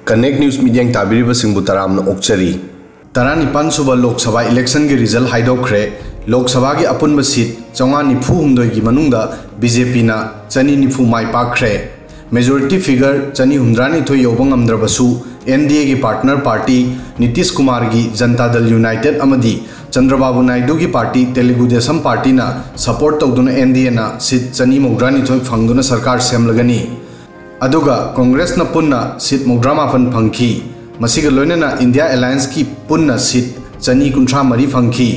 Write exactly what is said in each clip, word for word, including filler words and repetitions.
Connect News ꯃꯤꯠꯌꯦꯡ ꯇꯥꯕꯤꯔꯤꯕꯁꯤꯡꯕꯨ ꯇꯔꯥꯝꯅ ꯑꯣꯛꯆꯔꯤ꯫ ꯇꯔꯥꯅꯤꯄꯥꯟ ꯁꯨꯕ ꯂꯣꯛ ꯁꯚꯥ ꯏꯂꯦꯛꯁꯟꯒꯤ ꯔꯤꯖꯜ ꯍꯥꯏꯗꯣꯛꯈ꯭ꯔꯦ꯫ ꯂꯣꯛ ꯁꯚꯥꯒꯤ ꯑꯄꯨꯟꯕ ꯁꯤꯠ ꯆꯥꯝꯃꯉꯥ ꯅꯤꯐꯨ ꯍꯨꯝꯗꯣꯏꯒꯤ ꯃꯅꯨꯡꯗ ꯕꯤ ꯖꯦ ꯄꯤꯅ ꯆꯅꯤ ꯅꯤꯐꯨ ꯃꯥꯏ ꯄꯥꯛꯈ꯭ꯔꯦ꯫ ꯃꯦꯖꯣꯔꯤꯇꯤ ꯐꯤꯒꯔ ꯆꯅꯤ ꯍꯨꯝꯗ꯭ꯔꯥꯅꯤꯊꯣꯏ ꯌꯧꯕ ꯉꯝꯗ꯭ꯔꯕꯁꯨ, ꯑꯦꯟ ꯗꯤ ꯑꯦꯒꯤ ꯄꯥꯔꯠꯅꯔ ꯄꯥꯔꯇꯤ ꯅꯤꯇꯤꯁ ꯀꯨꯃꯥꯔꯒꯤ ꯖꯟꯇꯥ ꯗꯜ ꯌꯨꯅꯥꯏꯇꯦꯗ ꯑꯃꯗꯤ ꯆꯟꯗ꯭ꯔꯕꯥꯕꯨ ꯅꯥꯏꯗꯨꯒꯤ ꯄꯥꯔꯇꯤ ꯇꯦꯂꯨꯒꯨ ꯗꯦꯁꯝ ꯄꯥꯔꯇꯤꯅ ꯁꯄꯣꯔꯠ ꯇꯧꯗꯨꯅ ꯑꯦꯟ ꯗꯤ ꯑꯦꯅ ꯁꯤꯠ ꯆꯅꯤ ꯃꯧꯗ꯭ꯔꯥꯅꯤꯊꯣꯏ ꯐꯪꯗꯨꯅ ꯁꯔꯀꯥꯔ ꯁꯦꯝꯂꯒꯅꯤ꯫ ꯑꯗꯨꯒ ꯀꯣꯡꯒ꯭ꯔꯦꯁꯅ ꯄꯨꯟꯅ ꯁꯤꯠ ꯃꯧꯗ꯭ꯔꯥ ꯃꯥꯄꯟ ꯐꯪꯈꯤ꯫ ꯃꯁꯤꯒ ꯂꯣꯏꯅꯅ ꯏꯟꯗꯤꯌꯥ ꯑꯦꯂꯥꯌꯟꯁꯀꯤ ꯄꯨꯟꯅ ꯁꯤꯠ ꯆꯅꯤ ꯀꯨꯟꯊ꯭ꯔꯥ ꯃꯔꯤ ꯐꯪꯈꯤ꯫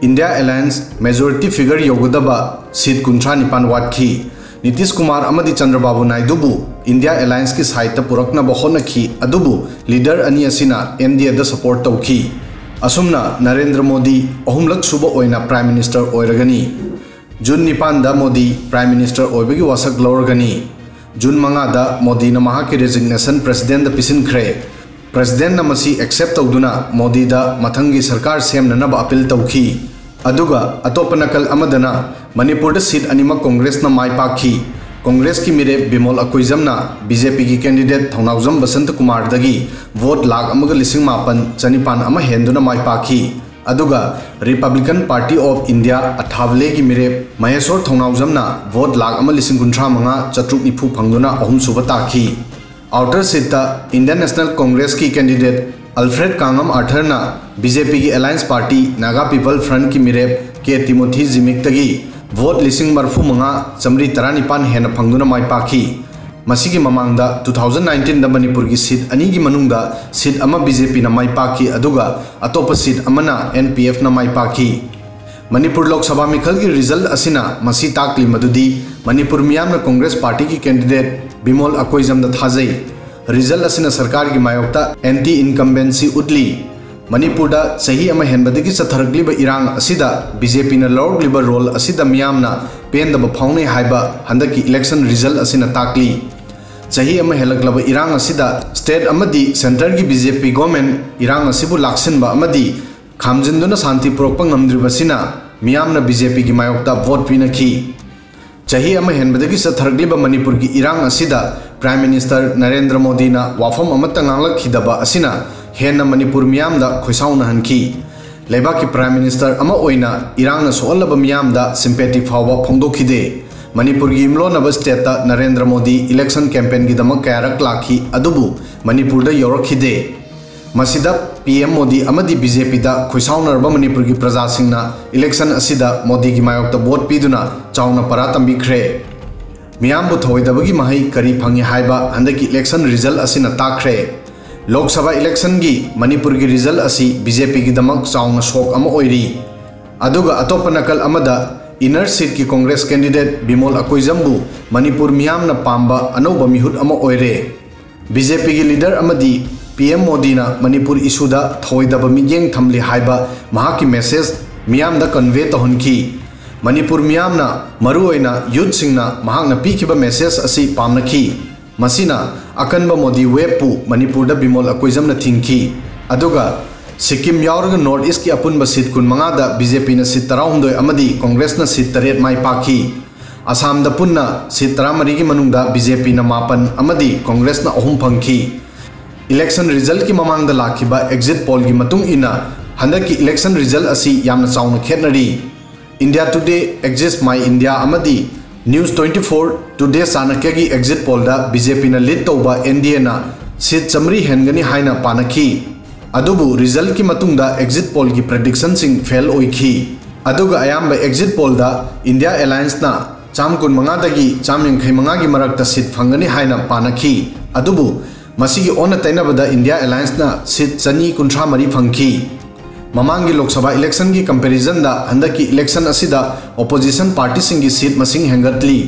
ꯏꯟꯗꯤꯌꯥ ꯑꯦꯂꯥꯌꯟꯁ ꯃꯦꯖꯣꯔꯤꯇꯤ ꯐꯤꯒꯔ ꯌꯧꯒꯗꯕ ꯁꯤꯠ ꯀꯨꯟꯊ꯭ꯔꯥ ꯅꯤꯄꯥꯟ ꯋꯥꯠꯈꯤ꯫ ꯅꯤꯇꯤꯁ ꯀꯨꯃꯥꯔ ꯑꯃꯗꯤ ꯆꯟꯗ꯭ꯔꯕꯥꯕꯨ ꯅꯥꯏꯗꯨꯕꯨ ꯏꯟꯗꯤꯌꯥ ꯑꯦꯂꯥꯌꯟꯁꯀꯤ ꯁꯥꯏꯠꯇ ꯄꯨꯔꯛꯅꯕ ꯍꯣꯠꯅꯈꯤ, ꯑꯗꯨꯕꯨ ꯂꯤꯗꯔ ꯑꯅꯤ ꯑꯁꯤꯅ ꯑꯦꯟ ꯗꯤ ꯑꯦꯗ ꯁꯄꯣꯔꯠ ꯇꯧꯈꯤ꯫ ꯑꯁꯨꯝꯅ ꯅꯔꯦꯟꯗ꯭ꯔ ꯃꯣꯗꯤ ꯑꯍꯨꯝꯂꯛ ꯁꯨꯕ ꯑꯣꯏꯅ ꯄ꯭ꯔꯥꯏꯝ ꯃꯤꯅꯤꯁꯇꯔ ꯑꯣꯏꯔꯒꯅꯤ꯫ ꯖꯨꯟ ꯅꯤꯄꯥꯟꯗ ꯃꯣꯗꯤ ꯄ꯭ꯔꯥꯏꯝ ꯃꯤꯅꯤꯁꯇꯔ ꯑꯣꯏꯕꯒꯤ ꯋꯥꯁꯛ ꯂꯧꯔꯒꯅꯤ꯫ ꯖꯨꯟ ꯃꯉꯥꯗ ꯃꯣꯗꯤꯅ ꯃꯍꯥꯛꯀꯤ ꯔꯦꯖꯤꯒꯅꯦꯁꯟ ꯄ꯭ꯔꯦꯁꯤꯗꯦꯟꯗ ꯄꯤꯁꯤꯟꯈ꯭ꯔꯦ꯫ ꯄ꯭ꯔꯦꯁꯤꯗꯦꯟꯅ ꯃꯁꯤ ꯑꯦꯛꯁꯦꯞ ꯇꯧꯗꯨꯅ ꯃꯣꯗꯤꯗ ꯃꯊꯪꯒꯤ ꯁꯔꯀꯥꯔ ꯁꯦꯝꯅꯅꯕ ꯑꯄꯤꯜ ꯇꯧꯈꯤ꯫ ꯑꯗꯨꯒ ꯑꯇꯣꯞꯄ ꯅꯥꯀꯜ ꯑꯃꯗꯅ ꯃꯅꯤꯄꯨꯔꯗ ꯁꯤꯠ ꯑꯅꯤꯃꯛ ꯀꯣꯡꯒ꯭ꯔꯦꯁꯅ ꯃꯥꯏ ꯄꯥꯛꯈꯤ꯫ ꯀꯣꯡꯒ꯭ꯔꯦꯁꯀꯤ ꯃꯤꯔꯦꯞ ꯕꯤꯃꯣꯜ ꯑꯀꯣꯏꯖꯝꯅ ꯕꯤ ꯖꯦ ꯄꯤꯒꯤ ꯀꯦꯟꯗꯤꯗꯦꯠ ꯊꯧꯅꯥꯎꯖꯝ ꯕꯁꯟꯇ ꯀꯨꯃꯥꯔꯗꯒꯤ ꯚꯣꯠ ꯂꯥꯈ ꯑꯃꯒ ꯂꯤꯁꯤꯡ ꯃꯥꯄꯟ ꯆꯅꯤꯄꯥꯟ ꯑꯃ ꯍꯦꯟꯗꯨꯅ ꯃꯥꯏ ꯄꯥꯛꯈꯤ꯫ ꯑꯗꯨꯒ ꯔꯤꯄꯕ꯭ꯂꯤꯀꯟ ꯄꯥꯔꯇꯤ ꯑꯣꯐ ꯏꯟꯗꯤꯌꯥ ꯑꯊꯥꯕꯂꯦꯒꯤ ꯃꯤꯔꯦꯞ ꯃꯍꯦꯁꯣꯔ ꯊꯧꯅꯥꯎꯖꯝꯅ ꯚꯣꯠ ꯂꯥꯈ ꯑꯃ ꯂꯤꯁꯤꯡ ꯀꯨꯟꯊ꯭ꯔꯥ ꯃꯉꯥ ꯆꯥꯇ꯭ꯔꯨꯛ ꯅꯤꯐꯨ ꯐꯪꯗꯨꯅ ꯑꯍꯨꯝꯁꯨꯕ ꯇꯥꯈꯤ꯫ ꯑꯥꯎꯇꯔ ꯁꯤꯠꯇ ꯏꯟꯗꯤꯌꯟ ꯅꯦꯁꯅꯦꯜ ꯀꯣꯡꯒ꯭ꯔꯦꯁꯀꯤ ꯀꯦꯟꯗꯤꯗꯦꯠ ꯑꯜꯐ꯭ꯔꯦꯗ ꯀꯥꯡꯉꯝ ꯑꯥꯔꯊꯔꯅ ꯕꯤ ꯖꯦ ꯄꯤꯒꯤ ꯑꯦꯂꯥꯌꯟꯁ ꯄꯥꯔꯇꯤ ꯅꯥꯒꯥ ꯄꯤꯄꯜ ꯐ꯭ꯔꯟꯠꯀꯤ ꯃꯤꯔꯦꯞ ꯀꯦ ꯇꯤꯃꯣꯊꯤ ꯖꯤꯃꯤꯛꯇꯒꯤ ꯚꯣꯠ ꯂꯤꯁꯤꯡ ꯃꯔꯤꯐꯨ ꯃꯉꯥ ꯆꯥꯃꯔꯤ ꯇꯔꯥꯅꯤꯄꯥꯟ ꯍꯦꯟꯅ ꯐꯪꯗꯨꯅ ꯃꯥꯏ ꯄꯥꯛꯈꯤ꯫ ꯃꯁꯤꯒꯤ ꯃꯃꯥꯡꯗ two thousand nineteenꯗ ꯃꯅꯤꯄꯨꯔꯒꯤ ꯁꯤꯠ ꯑꯅꯤꯒꯤ ꯃꯅꯨꯡꯗ ꯁꯤꯠ ꯑꯃ ꯕꯤ ꯖꯦ ꯄꯤꯅ ꯃꯥꯏ ꯄꯥꯛꯈꯤ, ꯑꯗꯨꯒ ꯑꯇꯣꯞꯄ ꯁꯤꯠ ꯑꯃꯅ ꯑꯦꯟ ꯄꯤ ꯑꯦꯐꯅ ꯃꯥꯏ ꯄꯥꯛꯈꯤ꯫ ꯃꯅꯤꯄꯨꯔ ꯂꯣꯛ ꯁꯚꯥ ꯃꯤꯈꯜꯒꯤ ꯔꯤꯖꯜꯠ ꯑꯁꯤꯅ ꯃꯁꯤ ꯇꯥꯛꯂꯤ ꯃꯗꯨꯗꯤ ꯃꯅꯤꯄꯨꯔ ꯃꯤꯌꯥꯝꯅ ꯀꯣꯡꯒ꯭ꯔꯦꯁ ꯄꯥꯔꯇꯤꯒꯤ ꯀꯦꯟꯗꯤꯗꯦꯠ ꯕꯤꯃꯣꯜ ꯑꯀꯣꯏꯖꯝꯗ ꯊꯥꯖꯩ꯫ ꯔꯤꯖꯜꯠ ꯑꯁꯤꯅ ꯁꯔꯀꯥꯔꯒꯤ ꯃꯥꯌꯣꯛꯇ ꯑꯦꯟꯇꯤ ꯏꯟꯀꯝꯕꯦꯟꯁꯤ ꯎꯠꯂꯤ꯫ ꯃꯅꯤꯄꯨꯔꯗ ꯆꯍꯤ ꯑꯃ ꯍꯦꯟꯕꯗꯒꯤ ꯆꯠꯊꯔꯛꯂꯤꯕ ꯏꯔꯥꯡ ꯑꯁꯤꯗ ꯕꯤ ꯖꯦ ꯄꯤꯅ ꯂꯧꯔꯛꯂꯤꯕ ꯔꯣꯜ ꯑꯁꯤꯗ ꯃꯤꯌꯥꯝꯅ ꯄꯦꯟꯗꯕ ꯐꯥꯎꯅꯩ ꯍꯥꯏꯕ ꯍꯟꯗꯛꯀꯤ ꯏꯂꯦꯛꯁꯟ ꯔꯤꯖꯜꯠ ꯑꯁꯤꯅ ꯇꯥꯛꯂꯤ꯫ ꯆꯍꯤ ꯑꯃ ꯍꯦꯜꯂꯛꯂꯕ ꯏꯔꯥꯡ ꯑꯁꯤꯗ ꯁ꯭ꯇꯦꯠ ꯑꯃꯗꯤ ꯁꯦꯟꯇꯔꯒꯤ ꯕꯤ ꯖꯦ ꯄꯤ ꯒꯣꯔꯃꯦꯟ ꯏꯔꯥꯡ ꯑꯁꯤꯕꯨ ꯂꯥꯛꯁꯤꯟꯕ ꯑꯃꯗꯤ ꯈꯥꯝꯖꯤꯟꯗꯨꯅ ꯁꯥꯟꯇꯤ ꯄꯨꯔꯛꯄ ꯉꯝꯗ꯭ꯔꯤꯕꯁꯤꯅ ꯃꯤꯌꯥꯝꯅ ꯕꯤ ꯖꯦ ꯄꯤꯒꯤ ꯃꯥꯌꯣꯛꯇ ꯚꯣꯠ ꯄꯤꯅꯈꯤ꯫ ꯆꯍꯤ ꯑꯃ ꯍꯦꯟꯕꯗꯒꯤ ꯆꯠꯊꯔꯛꯂꯤꯕ ꯃꯅꯤꯄꯨꯔꯒꯤ ꯏꯔꯥꯡ ꯑꯁꯤꯗ Prime Minister ꯅꯔꯦꯟꯗ꯭ꯔ ꯃꯣꯗꯤꯅ ꯋꯥꯐꯝ ꯑꯃꯠꯇ ꯉꯥꯡꯂꯛꯈꯤꯗꯕ ꯑꯁꯤꯅ ꯍꯦꯟꯅ ꯃꯅꯤꯄꯨꯔ ꯃꯤꯌꯥꯝꯗ ꯈꯣꯏꯁꯥꯎꯅꯍꯟꯈꯤ꯫ ꯂꯩꯕꯥꯛꯀꯤ Prime Minister ꯑꯃ ꯑꯣꯏꯅ ꯏꯔꯥꯡꯅ ꯁꯣꯛꯍꯜꯂꯕ ꯃꯤꯌꯥꯝꯗ sympathy ꯐꯥꯎꯕ ꯐꯣꯡꯗꯣꯛꯈꯤꯗꯦ꯫ ꯃꯅꯤꯄꯨꯔꯒꯤ ꯌꯨꯝꯂꯣꯟꯅꯕ stateꯇ ꯅꯔꯦꯟꯗ꯭ꯔ ꯃꯣꯗꯤ election campaignꯒꯤꯗꯃꯛ ꯀꯌꯥꯔꯛ ꯂꯥꯛꯈꯤ, ꯑꯗꯨꯕꯨ ꯃꯅꯤꯄꯨꯔꯗ ꯌꯧꯔꯛꯈꯤꯗꯦ꯫ ꯃꯁꯤꯗ PM ꯃꯣꯗꯤ ꯑꯃꯗꯤ BJPꯗ ꯈꯣꯏꯁꯥꯎꯅꯔꯕ ꯃꯅꯤꯄꯨꯔꯒꯤ ꯄ꯭ꯔꯖꯥꯁꯤꯡꯅ election ꯑꯁꯤꯗ ꯃꯣꯗꯤꯒꯤ ꯃꯥꯌꯣꯛꯇ vote ꯄꯤꯗꯨꯅ ꯆꯥꯎꯅ ꯄꯔꯥ ꯇꯝꯕꯤꯈ꯭ꯔꯦ꯫ ꯃꯤꯌꯥꯝꯕꯨ ꯊꯧꯑꯣꯏꯗꯕꯒꯤ ꯃꯍꯩ ꯀꯔꯤ ꯐꯪꯉꯤ ꯍꯥꯏꯕ ꯍꯟꯗꯛꯀꯤ election result ꯑꯁꯤꯅ ꯇꯥꯛꯈ꯭ꯔꯦ꯫ ꯂꯣꯛ ꯁꯚꯥ electionꯒꯤ ꯃꯅꯤꯄꯨꯔꯒꯤ result ꯑꯁꯤ BJPꯒꯤꯗꯃꯛ ꯆꯥꯎꯅ shock ꯑꯃ ꯑꯣꯏꯔꯤ꯫ ꯑꯗꯨꯒ ꯑꯇꯣꯞꯄ ꯅꯥꯀꯜ ꯑꯃꯗ inner seatꯀꯤ Congress candidate Bimol ꯑꯀꯣꯏꯖꯝꯕꯨ Manipur ꯃꯤꯌꯥꯝꯅ ꯄꯥꯝꯕ ꯑꯅꯧꯕ ꯃꯤꯍꯨꯠ ꯑꯃ ꯑꯣꯏꯔꯦ꯫ BJPꯒꯤ leader ꯑꯃꯗꯤ PM ꯃꯣꯗꯤꯅ ꯃꯅꯤꯄꯨꯔ issueꯗ ꯊꯧꯑꯣꯏꯗꯕ ꯃꯤꯠꯌꯦꯡ ꯊꯝꯂꯤ ꯍꯥꯏꯕ ꯃꯍꯥꯛꯀꯤ message ꯃꯤꯌꯥꯝꯗ convey ꯇꯧꯍꯟꯈꯤ꯫ ꯃꯅꯤꯄꯨꯔ ꯃꯤꯌꯥꯝꯅ, ꯃꯔꯨꯑꯣꯏꯅ youthꯁꯤꯡꯅ ꯃꯍꯥꯛꯅ ꯄꯤꯈꯤꯕ message ꯑꯁꯤ ꯄꯥꯝꯅꯈꯤ꯫ ꯃꯁꯤꯅ ꯑꯀꯟꯕ ꯃꯣꯗꯤ waveꯄꯨ ꯃꯅꯤꯄꯨꯔꯗ ꯕꯤꯃꯣꯜ ꯑꯀꯣꯏꯖꯝꯅ ꯊꯤꯡꯈꯤ꯫ ꯑꯗꯨꯒ ꯁꯤꯛꯀꯤꯝ ꯌꯥꯎꯔꯒ North Eastꯀꯤ ꯑꯄꯨꯟꯕ seat ꯀꯨꯟꯃꯉꯥꯗ BJPꯅ seat ꯇꯔꯥꯍꯨꯝꯗꯣꯏ ꯑꯃꯗꯤ Congressꯅ seat ꯇꯔꯦꯠ ꯃꯥꯏ ꯄꯥꯛꯈꯤ꯫ ꯑꯁꯥꯝꯗ ꯄꯨꯟꯅ seat ꯇꯔꯥꯃꯔꯤꯒꯤ ꯃꯅꯨꯡꯗ BJPꯅ ꯃꯥꯄꯟ ꯑꯃꯗꯤ Congressꯅ ꯑꯍꯨꯝ ꯐꯪꯈꯤ꯫ Election resultꯀꯤ ꯃꯃꯥꯡꯗ ꯂꯥꯛꯈꯤꯕ exit pollꯒꯤ ꯃꯇꯨꯡ ꯏꯟꯅ ꯍꯟꯗꯛꯀꯤ election result ꯑꯁꯤ ꯌꯥꯝꯅ ꯆꯥꯎꯅ ꯈꯦꯠꯅꯔꯤ꯫ India Today, Axis My India ꯑꯃꯗꯤ News twenty four Today ꯆꯥꯅꯀ꯭ꯌꯒꯤ exit pollꯗ BJPꯅ lead ꯇꯧꯕ NDAꯅ seat ꯆꯥꯃꯔꯤ ꯍꯦꯟꯒꯅꯤ ꯍꯥꯏꯅ ꯄꯥꯅꯈꯤ꯫ ꯑꯗꯨꯕꯨ resultꯀꯤ ꯃꯇꯨꯡꯗ exit pollꯒꯤ predictionꯁꯤꯡ fail ꯑꯣꯏꯈꯤ꯫ ꯑꯗꯨꯒ ꯑꯌꯥꯝꯕ exit pollꯗ India Allianceꯅ ꯆꯥꯝ ꯀꯨꯟꯃꯉꯥꯗꯒꯤ ꯆꯥꯝ ꯌꯥꯡꯈꯩ ꯃꯉꯥꯒꯤ ꯃꯔꯛꯇ seat ꯐꯪꯒꯅꯤ ꯍꯥꯏꯅ ꯄꯥꯅꯈꯤ꯫ ꯑꯗꯨꯕꯨ ꯃꯁꯤꯒꯤ ꯑꯣꯟꯅ ꯇꯩꯅꯕꯗ India Allianceꯅ seat ꯆꯅꯤ ꯀꯨꯟꯊ꯭ꯔꯥ ꯃꯔꯤ ꯐꯪꯈꯤ꯫ ꯃꯃꯥꯡꯒꯤ ꯂꯣꯛ ꯁꯚꯥ electionꯒꯤ comparisonꯗ ꯍꯟꯗꯛꯀꯤ election ꯑꯁꯤꯗ opposition partyꯁꯤꯡꯒꯤ seat ꯃꯁꯤꯡ ꯍꯦꯟꯒꯠꯂꯤ꯫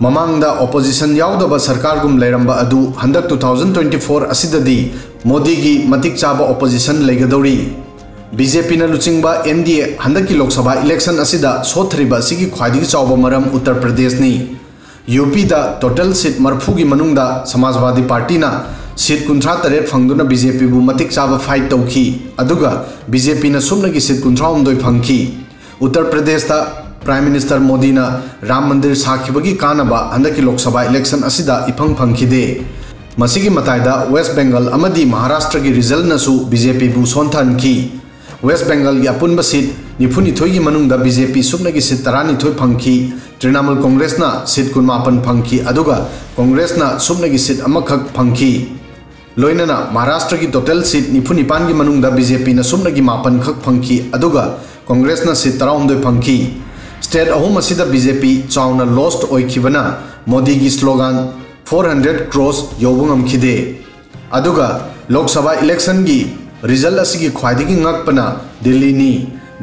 ꯃꯃꯥꯡꯗ opposition ꯌꯥꯎꯗꯕ ꯁꯔꯀꯥꯔꯒꯨꯝ ꯂꯩꯔꯝꯕ ꯑꯗꯨ ꯍꯟꯗꯛ two thousand twenty four ꯑꯁꯤꯗꯗꯤ ꯃꯣꯗꯤꯒꯤ ꯃꯇꯤꯛ ꯆꯥꯕ opposition ꯂꯩꯒꯗꯧꯔꯤ꯫ BJPꯅ ꯂꯨꯆꯤꯡꯕ NDA ꯍꯟꯗꯛꯀꯤ ꯂꯣꯛ ꯁꯚꯥ election ꯑꯁꯤꯗ ꯁꯣꯠꯊꯔꯤꯕ ꯑꯁꯤꯒꯤ ꯈ꯭ꯋꯥꯏꯗꯒꯤ ꯆꯥꯎꯕ ꯃꯔꯝ ꯎꯠꯇꯔ ꯄ꯭ꯔꯗꯦꯁꯅꯤ꯫ UPꯗ total seat ꯃꯔꯐꯨꯒꯤ ꯃꯅꯨꯡꯗ ꯁꯃꯥꯖꯋꯥꯗꯤ ꯄꯥꯔꯇꯤꯅ seat ꯀꯨꯟꯊ꯭ꯔꯥ ꯇꯔꯦꯠ ꯐꯪꯗꯨꯅ BJPꯕꯨ ꯃꯇꯤꯛ ꯆꯥꯕ fight ꯇꯧꯈꯤ꯫ ꯑꯗꯨꯒ BJPꯅ ꯁꯨꯞꯅꯒꯤ seat ꯀꯨꯟꯊ꯭ꯔꯥ ꯍꯨꯝꯗꯣꯏ ꯐꯪꯈꯤ꯫ ꯎꯠꯇꯔ ꯄ꯭ꯔꯗꯦꯁꯇ Prime Minister ꯃꯣꯗꯤꯅ ꯔꯥꯝ ꯃꯟꯗꯤꯔ ꯁꯥꯈꯤꯕꯒꯤ ꯀꯥꯟꯅꯕ ꯍꯟꯗꯛꯀꯤ ꯂꯣꯛ ꯁꯚꯥ election ꯑꯁꯤꯗ ꯏꯐꯪ ꯐꯪꯈꯤꯗꯦ꯫ ꯃꯁꯤꯒꯤ ꯃꯇꯥꯏꯗ West Bengal ꯑꯃꯗꯤ ꯃꯍꯥꯔꯥꯁꯇ꯭ꯔꯒꯤ resultꯅꯁꯨ BJPꯕꯨ ꯁꯣꯟꯊꯍꯟꯈꯤ꯫ West Bengalꯒꯤ ꯑꯄꯨꯟꯕ seat ꯅꯤꯐꯨꯅꯤꯊꯣꯏꯒꯤ ꯃꯅꯨꯡꯗ BJP ꯁꯨꯞꯅꯒꯤ seat ꯇꯔꯥꯅꯤꯊꯣꯏ ꯐꯪꯈꯤ, Trinamool Congressꯅ seat ꯀꯨꯟꯃꯥꯄꯟ ꯐꯪꯈꯤ, ꯑꯗꯨꯒ Congressꯅ ꯁꯨꯞꯅꯒꯤ seat ꯑꯃꯈꯛ ꯐꯪꯈꯤ꯫ ꯂꯣꯏꯅꯅ ꯃꯍꯥꯔꯥꯁꯇ꯭ꯔꯒꯤ total seat ꯅꯤꯐꯨꯅꯤꯄꯥꯟꯒꯤ ꯃꯅꯨꯡꯗ BJPꯅ ꯁꯨꯞꯅꯒꯤ ꯃꯥꯄꯟ ꯈꯛ ꯐꯪꯈꯤ, ꯑꯗꯨꯒ Congressꯅ seat ꯇꯔꯥꯍꯨꯝꯗꯣꯏ ꯐꯪꯈꯤ꯫ State ꯑꯍꯨꯝ ꯑꯁꯤꯗ BJP ꯆꯥꯎꯅ lost ꯑꯣꯏꯈꯤꯕꯅ ꯃꯣꯗꯤꯒꯤ slogan four hundred crores ꯌꯧꯕ ꯉꯝꯈꯤꯗꯦ꯫ ꯑꯗꯨꯒ ꯂꯣꯛ ꯁꯚꯥ electionꯒꯤ result ꯑꯁꯤꯒꯤ ꯈ꯭ꯋꯥꯏꯗꯒꯤ ꯉꯛꯄꯅ ꯗꯤꯜꯂꯤꯅꯤ꯫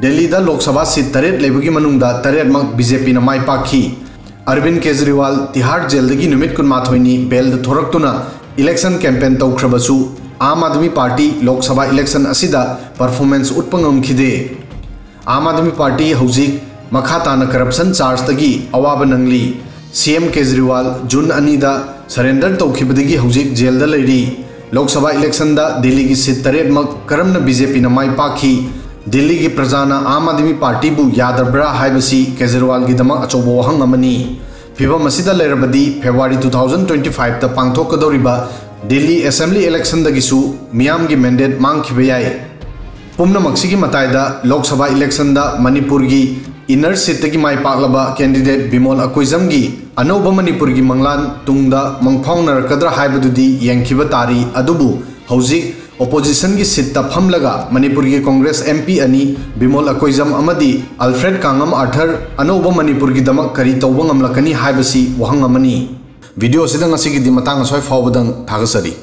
ꯗꯤꯜꯂꯤꯗ ꯂꯣꯛ ꯁꯚꯥ seat ꯇꯔꯦꯠ ꯂꯩꯕꯒꯤ ꯃꯅꯨꯡꯗ ꯇꯔꯦꯠꯃꯛ BJPꯅ ꯃꯥꯏ ꯄꯥꯛꯈꯤ꯫ ꯑꯔꯕꯤꯟ ꯀꯦꯖꯔꯤꯋꯥꯜ ꯇꯤꯍꯥꯔ ꯖꯦꯜꯗꯒꯤ ꯅꯨꯃꯤꯠ ꯀꯨꯟꯃꯥꯊꯣꯏꯅꯤ bailꯗ ꯊꯣꯔꯛꯇꯨꯅ election campaign ꯇꯧꯈ꯭ꯔꯕꯁꯨ, Aam Aadmi party Lok Sabha election ꯑꯁꯤꯗ performance ꯎꯠꯄ ꯉꯝꯈꯤꯗꯦ꯫ ꯑꯥꯝ ꯑꯥꯗꯃꯤ ꯄꯥꯔꯇꯤ ꯍꯧꯖꯤꯛ ꯃꯈꯥ ꯇꯥꯅ corruption chargeꯇꯒꯤ ꯑꯋꯥꯕ ꯅꯪꯂꯤ꯫ CM ꯀꯦꯖꯔꯤꯋꯥꯜ ꯖꯨꯟ ꯑꯅꯤꯗ surrender ꯇꯧꯈꯤꯕꯗꯒꯤ ꯍꯧꯖꯤꯛ ꯖꯦꯜꯗ ꯂꯩꯔꯤ꯫ ꯂꯣꯛ ꯁꯚꯥ electionꯗ ꯗꯤꯜꯂꯤꯒꯤ seat ꯇꯔꯦꯠꯃꯛ ꯀꯔꯝꯅ BJPꯅ ꯃꯥꯏ ꯄꯥꯛꯈꯤ? ꯗꯤꯜꯂꯤꯒꯤ ꯄ꯭ꯔꯖꯥꯅ ꯑꯥꯝ ꯑꯥꯗꯃꯤ ꯄꯥꯔꯇꯤꯕꯨ ꯌꯥꯗꯕ꯭ꯔꯥ ꯍꯥꯏꯕꯁꯤ ꯀꯦꯖꯔꯤꯋꯥꯜꯒꯤꯗꯃꯛ ꯑꯆꯧꯕ ꯋꯥꯍꯪ ꯑꯃꯅꯤ꯫ ꯐꯤꯕꯝ ꯑꯁꯤꯗ ꯂꯩꯔꯕꯗꯤ February two thousand twenty fiveꯇ ꯄꯥꯡꯊꯣꯛꯀꯗꯧꯔꯤꯕ Delhi assembly electionꯗꯒꯤꯁꯨ ꯃꯤꯌꯥꯝꯒꯤ mandate ꯃꯥꯡꯈꯤꯕ ꯌꯥꯏ꯫ ꯄꯨꯝꯅꯃꯛꯁꯤꯒꯤ ꯃꯇꯥꯏꯗ ꯂꯣꯛ ꯁꯚꯥ electionꯗ ꯃꯅꯤꯄꯨꯔꯒꯤ inner seatꯇꯒꯤ ꯃꯥꯏ ꯄꯥꯛꯂꯕ candidate ꯕꯤꯃꯣꯜ ꯑꯀꯣꯏꯖꯝꯒꯤ ꯑꯅꯧꯕ ꯃꯅꯤꯄꯨꯔꯒꯤ ꯃꯪꯂꯥꯟ ꯇꯨꯡꯗ ꯃꯪꯐꯥꯎꯅꯔꯛꯀꯗ꯭ꯔꯥ ꯍꯥꯏꯕꯗꯨꯗꯤ ꯌꯦꯡꯈꯤꯕ ꯇꯥꯔꯤ꯫ ꯑꯗꯨꯕꯨ ꯍꯧꯖꯤꯛ oppositionꯒꯤ seatꯇ ꯐꯝꯂꯒ ꯃꯅꯤꯄꯨꯔꯒꯤ Congress MP ꯑꯅꯤ ꯕꯤꯃꯣꯜ ꯑꯀꯣꯏꯖꯝ ꯑꯃꯗꯤ ꯑꯜꯐ꯭ꯔꯦꯗ ꯀꯥꯡꯉꯝ ꯑꯥꯔꯊꯔ ꯑꯅꯧꯕ ꯃꯅꯤꯄꯨꯔꯒꯤꯗꯃꯛ ꯀꯔꯤ ꯇꯧꯕ ꯉꯝꯂꯛꯀꯅꯤ ꯍꯥꯏꯕꯁꯤ ꯋꯥꯍꯪ ꯑꯃꯅꯤ꯫ Video ꯑꯁꯤꯗ ꯉꯁꯤꯒꯤꯗꯤ ꯃꯇꯥꯡ ꯑꯁ꯭ꯋꯥꯏ ꯐꯥꯎꯕꯗꯪ ꯊꯥꯒꯠꯆꯔꯤ꯫